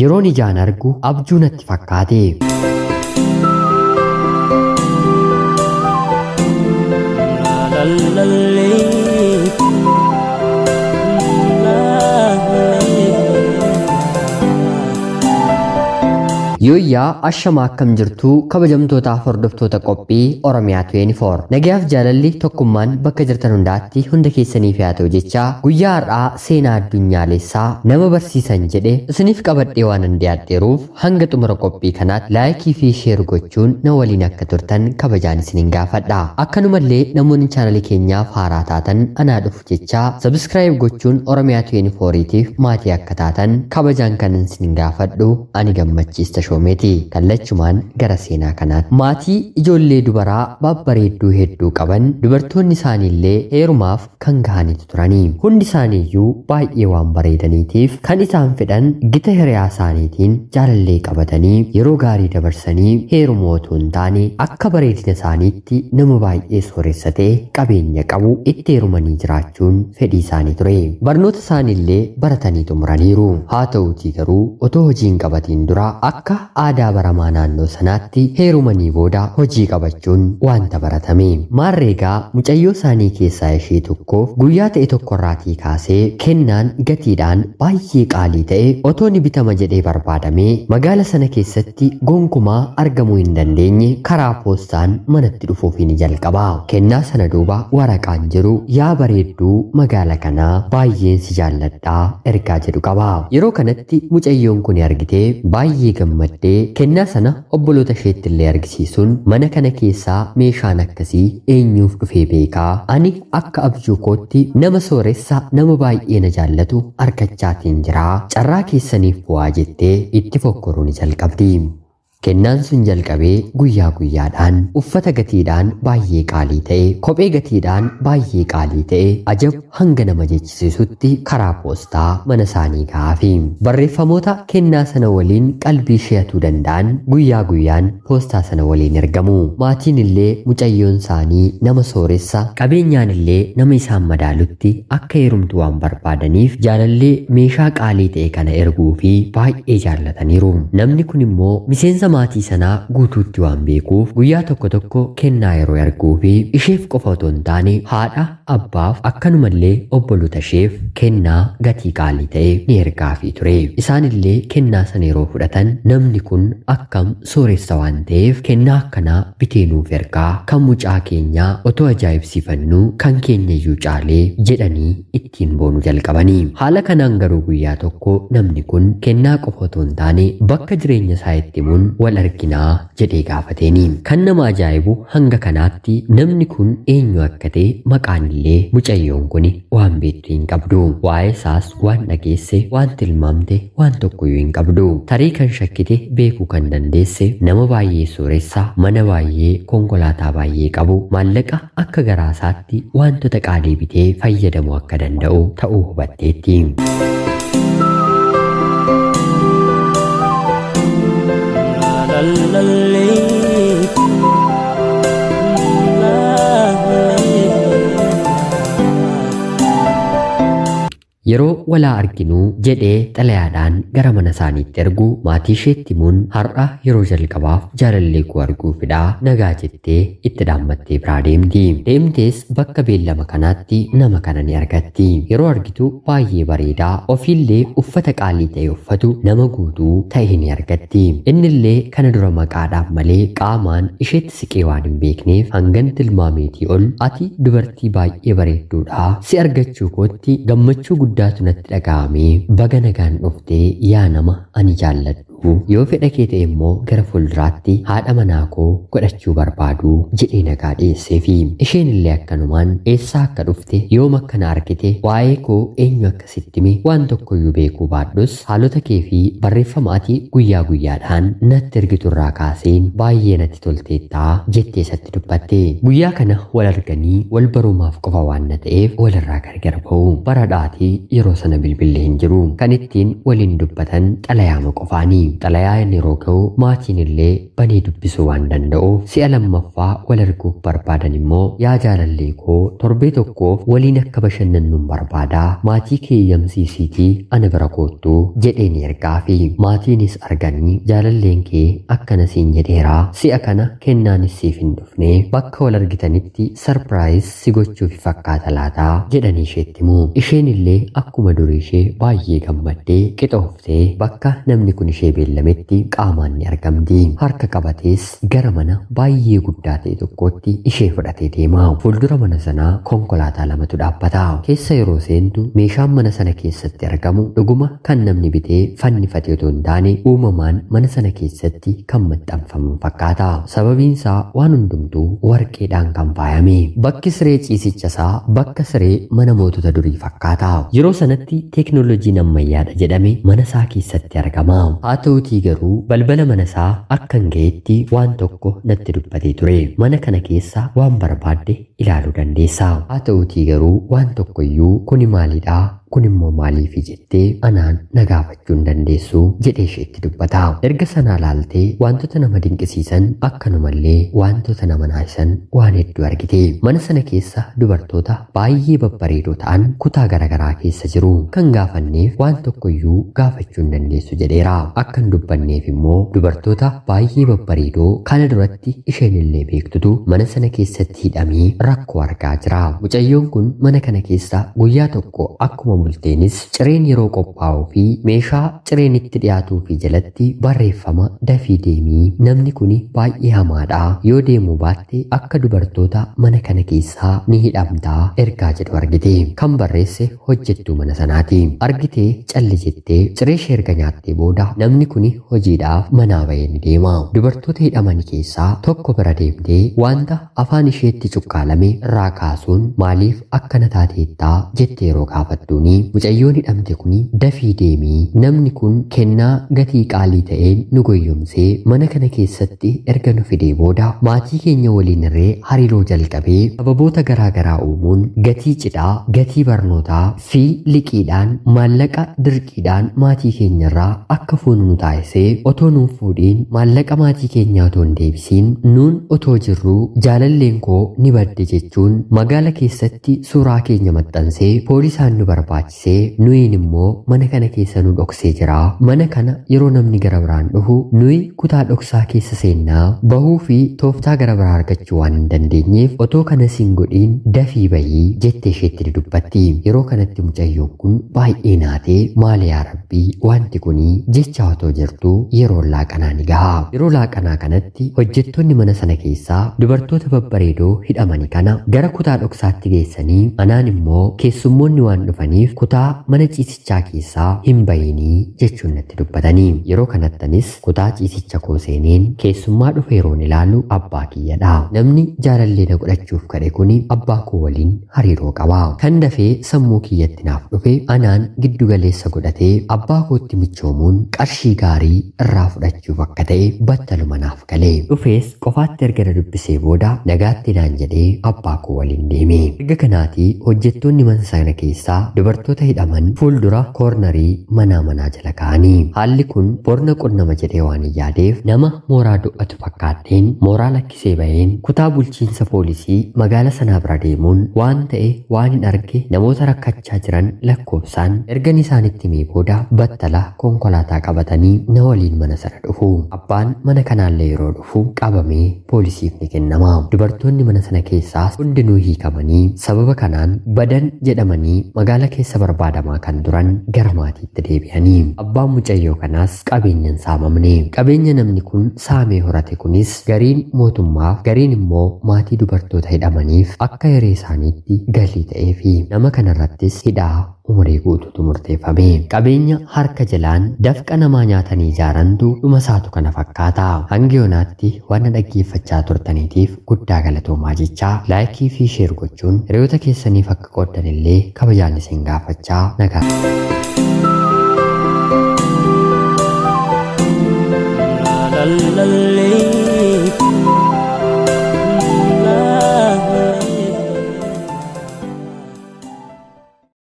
Yeroon ijaan argu abjuu natti fakkaate. Yooyyaa ashamaa akkam jirtuu kabajamtootaaf hordoftoota qophii Oromiyaa 24. Nagayaaf jaalalli tokkummaan bakka jirtan hundaatti hunda keessaniif haa ta'u jechaa guyyaa har'aa seenaa addunyaalessaa nama barsiisan jedhe isiniif qabadhee waan dhiyaadheeruuf hanga xumura qophii kanaatti laayikii fi sheer gochuun na waliin akka turtan kabajaan isiniin gaafadha. Akkanumallee namoonni chaanalii keenyaaf haaraa taatan anaa dhufu jechaa sabiskiraayib gochuun Oromiyaa 24tiif maatii akka taatan kabajaan kan isiniin gaafadhu ani gammachiista shoomeeti. Kallachumaan gara seenaa kanaatti. Maatii ijoollee dubaraa babbareedduu hedduu qaban dubartoonni isaaniillee heerumaaf kan gahaniitu turanii. Hundi isaaniiyyuu baay'ee waan bareedaniitiif kan isaan fedhan gita hiriyaa isaaniitiin jaalallee qabatanii yeroo gaarii dabarsanii heeruma otoo hin taane akka bareedina isaaniitti nama baay'ee sooressatee qabeenya qabu itti heerumanii jiraachuun fedhii isaanii ture. Barnoota isaaniillee baratanii xumuraniiru. Haa ta'uutii garuu otoo hojii hin qabatiin dura akka aadaa baramaa naannoo sanaatti heerumanii booda hojii qabachuun wanta baratame. Maarreegaa mucayyoo isaanii keessaa ishee tokkoof guyyaa ta'e tokkorraatii kaasee kennaan gatiidhaan baay'ee qaalii ta'e otoo ni bitama jedhee barbaadamee magaala sana keessatti gonkumaa argamuu hin dandeenye karaa poostaan manatti dhufuuf ni jalqaba. Kennaa sana duuba waraqaan jiru yaa bareedduu magaala kanaa baay'een si jaalladhaa ergaa jedhu qaba. Yeroo kanatti mucayyoon kun argitee baay'ee gammaddee kennaa sana obboloota isheetti illee argisiisuun mana kana keessaa meeshaan akkasii eenyuuf dhufee beekaa ani akka abjuu kootti nama sooressa nama baay'ee na jaallatu argachaatiin jiraa carraa keessaniif bu'aa jettee itti fokkoruu ni jalqabdi. Kennaan sun jalqabee guyyaa guyyaadhaan uffata gatiidhaan baay'ee qaalii ta'e, kophee gatiidhaan baay'ee qaalii ta'e, ajab hanga nama jechisiisutti karaa poostaa mana isaanii ga'aafi. Barreeffamoota kennaa sana waliin qalbii isheetuu danda'an guyyaa guyyaan poostaa sana waliin ergamu. Maatiin illee mucayyoon isaanii nama sooressa, qabeenyaan illee nama isaan madaalutti akka heerumtu waan barbaadaniif jaalallee meeshaa qaalii ta'e kana erguu fi baay'ee jaallataniiru. Namni kun immoo miseensa maatii sanaa guutuutti waan beekuuf guyyaa tokko tokko kennaa yeroo erguu fi isheef qofa otoo hin taane haadha, abbaaf akkanumallee obboloota isheef kennaa gatii qaalii ta'e ni ergaafii ture. Isaanillee kennaa sana yeroo fudhatan namni kun akkam sooressa waan ta'eef kennaa akkanaa bitee nuuf ergaa kan mucaa keenyaa otoo ajaa'ibsiifannuu kan keenya iyyuu caalee jedhanii ittiin boonuu jalqabanii. Haala kanaan garuu guyyaa tokko namni kun kennaa qofa otoo hin taane bakka jireenya isaa itti himuun wal arginaa jedhee gaafateeni. Kan nama ajaa'ibu hanga kanaatti namni kun eenyu akka ta'e maqaan illee mucayyoon kun waan beektu hin qabdu. Waa'ee isaas waan dhageesse, waan tilmaamte, waan tokkoyyuu hin qabdu. Tarii kan shakkite beekuu kan dandeesse nama baay'ee sooressa, mana baay'ee, konkolaataa baay'ee qabu, maallaqa akka garaa isaatti wantoota qaalii bitee fayyadamuu akka danda'u ta'uu hubatteetti. Yeroo walaa arginuu jedhee xalayaadhaan gara mana isaaniitti ergu maatii isheetti himuun har'a yeroo jalqabaaf jaalallee koo arguufidhaa nagaa jettee itti dhaammattee biraa deemti. Deemtees bakka beellama kanaatti nama kana ni argatti. Yeroo argitu baay'ee bareedaa ofiillee uffata qaalii ta'e uffatu nama guutuu ta'e ni argatti. Innillee kana dura maqaadhaan malee qaamaan isheetti siqee waan hin beekneef hangan tilmaameetii ol ati dubartii baay'ee bareedduudha. Si argachuu kootti gammachuu guddaatu natti dhaga'amee baga nagaan dhuftee yaa nama ani jaalladhu yoo fedha kee ta'e immoo gara fuulduraatti haadha manaa koo godhachuu barbaadu jedhee nagaa dhiyeesseefi. Isheen illee akkanumaan eessaa akka dhufte yoom akkana argite waa'ee koo eenyu akkasitti hime waan tokkoyyuu beekuu baadhus haalota kee fi barreeffama ati guyyaa guyyaadhaan natti ergiturraa kaaseen baay'ee natti tolteettaa jettee isatti dubbatte. Guyyaa kana wal arganii wal barumaaf qofa waan na ta'eef walirraa gargar ba'u. Bara dhaatii yeroo sana bilbillee hin jiru. Kan ittiin waliin dubbatan xalayaama qofaani. Xalayaa inni yeroo ga'u maatiin illee banee dubbisuu waan danda'uuf si'a lammaffaa wal arguuf barbaadan immoo yaa jaalallee koo torbee tokkoof waliin akka bashannannuun barbaadaa maatii kee eeyyamsiisiitii ana bira koottuu jedheen ergaafi. Maatiinis arganii jaalalleen kee akkana siin jedheeraa si'a kana kennaanis siif hin dhufne bakka wal argitanitti sarpiraayis si gochuuf fakkaata laataa jedhanii isheetti himu. Isheen illee akkuma durii ishee baay'ee gammaddee qixooftee bakka namni kun ishee beellametti qaamaan ni argamti. Harka qabatees gara mana baay'ee guddaa ta'e tokkotti ishee fudhatee deema. Fuuldura mana sanaa konkolaataa lamatu dhaabbata. Keessa yeroo seentu meeshaan mana sana keessatti argamu dhuguma kan namni bitee fannifate otoo hin taane uumamaan mana sana keessatti kan maxxanfamu fakkaata. Sababiin isaa waan hundumtuu warqeedhaan kan faayame. Bakki siree ciisicha isaa bakka siree mana mootota durii fakkaata. Yeroo sanatti teeknooloojiin ammayyaadha jedhame mana isaa keessatti argama. Haa ta'utii garuu balbala mana isaa akka hin ga'etti waan tokko natti dubbatee ture. Mana kana keessa waan barbaadde ilaaluu dandeessa. Haa ta'utii garuu waan tokkoyyuu kuni maalidhaa? Kun immoo maaliifi jettee anaan na gaafachuu hin dandeessu jedhee isheetti dubbata. Erga sanaa laaltee wantoota nama dinqisiisan akkanumallee wantoota nama naasan waan hedduu argite. Mana sana keessa dubartoota baay'ee babbareedoo ta'an kutaa garaagaraa keessa jiru. Kan gaafanneef waan tokkoyyuu gaafachuu hin dandeessu jedheera. Akka hin dubbanneef immoo dubartoota baay'ee babbareedoo kana duratti isheen illee beektutu mana sana keessatti hidhamee rakkoo argaa jira. Mucayyoon kun mana kana keessa guyyaa tokko akkuma bulteenis cireen yeroo qophaa'uu fi meeshaa cireen itti dhiyaatuu fi jalatti barreeffama dafii deemii namni kun baay'ee hamaadha yoo deemuu baatte akka dubartoota mana kana keessaa ni hidhamtaa ergaa jedhu argite. Kan barreesse hojjettuu mana sanaati. Argitee calli jettee ciree ishee erga nyaattee booda namni kun hojiidhaaf manaa bahee ni deema. Dubartoota hidhaman keessaa tokko bira deemtee wanta afaan isheetti cuqqaalame irraa kaasuun maaliif akkana taateettaa jettee yeroo gaafattuuni mucayyoon hidhamte kun dafii deemii namni kun kennaa gatii qaalii ta'een nu goyyomsee mana kana keessatti erga nu fidee booda maatii keenya waliin irree hariiroo jalqabee sababoota garaa garaa uumuun gatii cidhaa, gatii barnootaa fi liqiidhaan maallaqa dirqiidhaan maatii keenyarraa akka fuunu nu taasisee otoo nuun fuudhiin maallaqa maatii keenyaa otoo hin deebisiin nuun otoo jirruu jaalalleen koo ni badde jechuun magaala keessatti suuraa keenya maxxansee poolisaan nu barbaachisee nuyin immoo mana kana keessa nu dhoksee jira. Mana kana yeroo namni gara biraan dhufu nuyi kutaa dhoksaa keessa seennaa bahuu fi tooftaa gara biraa argachuu waan hin dandeenyeef otoo kana siin godhiin dafii bayii jettee isheetti ni dubbatti. Yeroo kanatti mucayyoon kun baay'ee naatee maali yaa rabbii wanti kunii jecha otoo jirtu yeroo laaqanaa ni gaha. Yeroo laaqanaa kanatti hojjettoonni mana sana keessaa dubartoota babbareedoo hidhamani kana gara kutaa dhoksaatti geessanii anaan immoo keessummoonni waan dhufaniif kutaa mana ciisichaa keessaa hin bayinii jechuun natti dubbatanii. Yeroo kanattanis kutaa ciisicha koo seeneen keessummaa dhufe yeroon ilaalu abbaa kiyyadha. Namni jaalallee na godhachuuf kadhe kuni abbaa koo waliin hariiroo qaba. Kan dafee sammuu kiyyatti naaf dhufe anaan giddu galeessa godhatee abbaa kootti michoomuun qarshii gaarii irraa fudhachuuf akka ta'e battaluma naaf galee. Dhufees qofaatti erga na dubbisee booda nagaatti naan jedhee abbaa koo waliin deeme. Erga kanaatii hojjettoonni mana sana keessaa dubartoota hidhaman fuuldura koornarii manaa manaa jala kaa'anii. Haalli kun borna qunnama jedhee waan hin yaadeef nama mooraa do'atu fakkaatteen mooraa lakkisee baheen kutaa bulchiinsa poolisii magaala sanaa bira deemuun waan ta'e waan hin arge namoota rakkachaa jiran lakkoofsaan ergan isaanitti himee booda battala konkolaataa qabatanii na waliin mana sana dhufu. Abbaan mana kanaallee yeroo dhufu qabamee poolisiif ni kennama. Dubartoonni mana sana keessaas hundinuu hiikamanii sababa kanaan badan jedhamanii magaala keessa barbaadamaa kan turan gara maatiitti deebi'anii. Abbaan mucayyoo kanaas qabeenya hin saamamne. Qabeenya namni kun saamee horate kunis gariin mootummaaf gariin immoo maatii dubartoota hidhamaniif akka hiree isaaniitti galii ta'eefi nama kanarrattis hidhaa umurii guutuutu murteeffame. Qabeenya harka jalaan dafqa namaa nyaatanii ijaarantu dhuma isaatu kana fakkaata. Hanga yoonaatti waan dhaggeeffachaa turtaniitiif guddaa galatoomaa jechaa laayikii fi sheer gochuun hiriyoota keessaniif akka qooddan illee kabajaan isin gaafachaa nagaa.